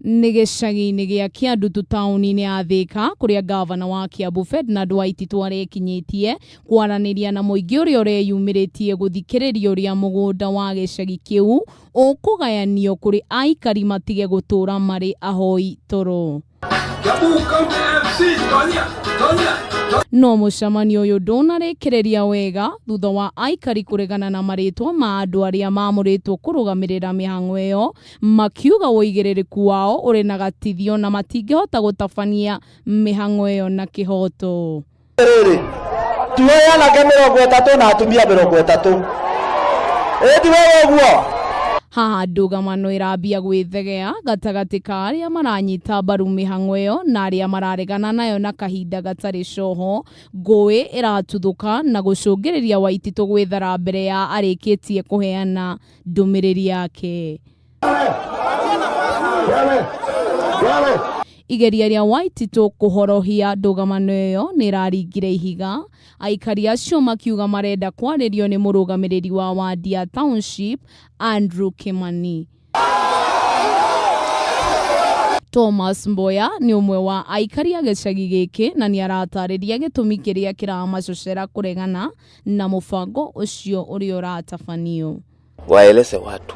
Nĩ gĩcagi-inĩ gĩa Kĩandutu taũni-inĩ ya Thĩka kũrĩa ngavana wa Kiambu Ferdinand Waititu arekinyĩtie kwaranĩria na mũingĩ ũrĩa ũreyumĩrĩtie gũthikĩrĩria ũrĩa mũgũnda wa gĩcagi kĩu ũkũgayanio kũrĩ aikari matige gũtũra marĩ ahoi toro. No mũcemanio ũyũ ndũnarĩkĩrĩria wega thutha wa aikari kũregana na marĩtwa ma andũ arĩa mamũrĩtwo kũrũgamĩrĩra mĩhang'o ĩyo, makiuga ũigĩrĩrĩku wao ũrĩ na gatithio na matingĩhota gũtabania mĩhang'o ĩyo na kĩhoto. Rĩrĩ, tuoe anake 30 na atumia 30. Ĩ ti wega ũguo? Haha ndũgamano ĩrambia gwĩthegea gatagatĩ ka arĩa maranyita mbaru mĩhang'o ĩyo na arĩa mararegana nayo na kahinda gatarĩ coho. Ngũĩ ĩratuthũka na gũcũngĩrĩria Waititũ gwĩthara mbere ya arĩkĩtie kũheana ndũmĩrĩri yake. Igeria rĩa Waititũ kũhorohia ndũgamano ĩyo nĩ ĩraringire ihiga, aikari acio makiuga marenda kwarĩrio nĩ mũrũgamĩrĩri wa wandi ya Township Andrew Kimani. Thomas Mboya nĩ ũmwe wa aikari a gĩcagi gĩkĩ na nĩ aratarĩria gĩtũmi kĩrĩa kĩramacocera kũregana na mũbango ũcio ũrĩa ũratabanio. Waeleze watu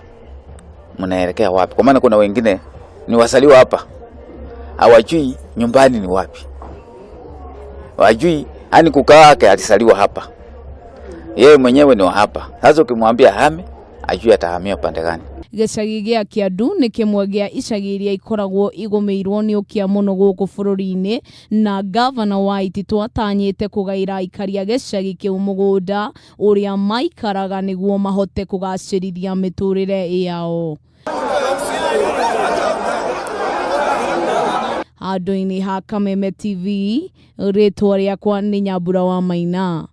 mnaelekea wapi, kwa maana kuna wengine ni wasaliwa hapa hawajui nyumbani ni wapi, wajui yani kukaa wake alisaliwa hapa, yeye mwenyewe ni wa hapa. Sasa ukimwambia hame, ajui atahamia upande gani. Gĩcagi gĩa Kĩandu nĩ kĩmwe gĩa icagi iria ikoragwo igũmĩirwo nĩ ũkĩa mũno gũkũ bũrũri-inĩ, na ngavana Waititũ atanyĩte kũgaĩra aikari a gĩcagi kĩu mũgũnda ũrĩa maikaraga nĩguo mahote kũgacĩrithia mĩtũrĩre yao. Handũ-inĩ ha Kameme TV, rĩtwa rĩakwa nĩ Nyambura wa Maina.